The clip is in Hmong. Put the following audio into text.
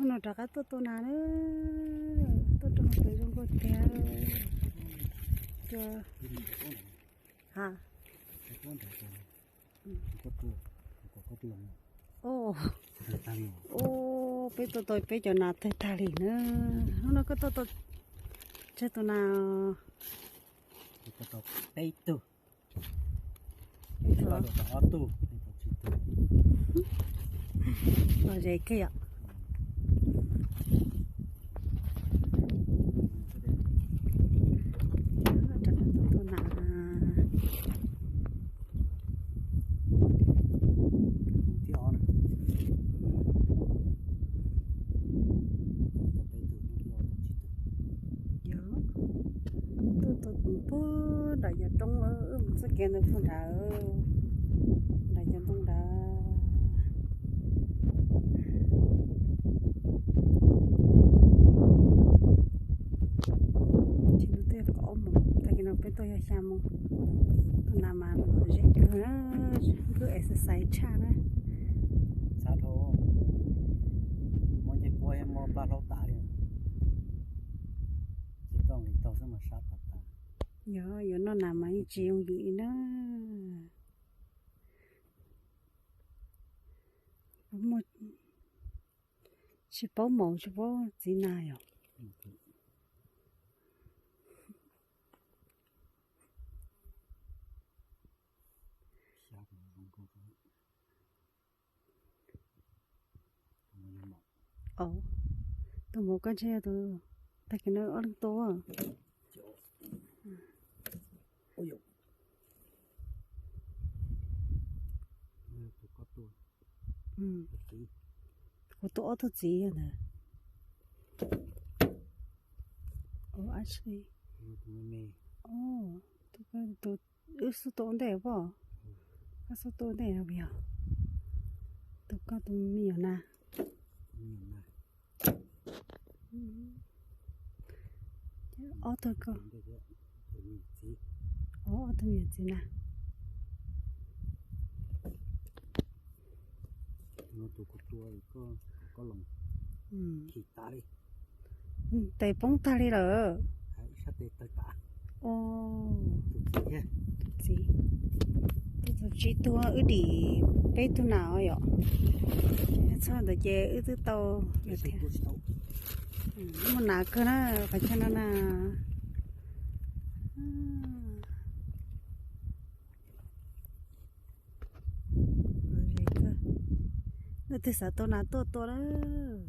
Hnub no rov qab tuaj tua nas na, tuaj rau pem zoo nkauj tiag. Tua, ha, o, peb tuaj tua peb cov nas tawg tag li na. Hnub no koj tuaj tua tsawg tus nas? Peb tug. Peb tug los, ob tug, peb tug, tsib tug. Los ze kiag yom. Rov qab tuaj tua nas. Yog, tuaj tua pug nram yog roob, wb mus txoj kev ntawd pug nrad, nram cov ntoo nrad. Tsis no twb yog kaum ob moos, tag kis no peb tuaj yog xya moos. Tuaj nas mas lom zem kawg, wb exercise tshaj na. Txhav dhau, muaj ncej puab thiab muaj plaj hlaub tas li. Tsis tau nqis taug xwb mas sab tas tas. Yog yuav noj nas mas yeej tsis yooj yim li na. Muaj, tsis paub maum tsis paub txiv nas yom. Tus maum koj ntshe yog tus tag kis no ob leeg tua. Kuv tua ob tug txiv ntawd. Wb xub tua ua ntej pob, koj xub tua ua ntej no yog tus koj tus me nyuam na. Ob tug koj, ob tug me nyuam txiv na. Tes poob tag li lawm. Tus txiv, tus txiv tuag, wb dim peb tug nas yom. Txog ntawd ces wb twb tau thiab. Muaj nas kawg na, qhov chaw no na. Leej twg xav tua nas tuaj tua lawm.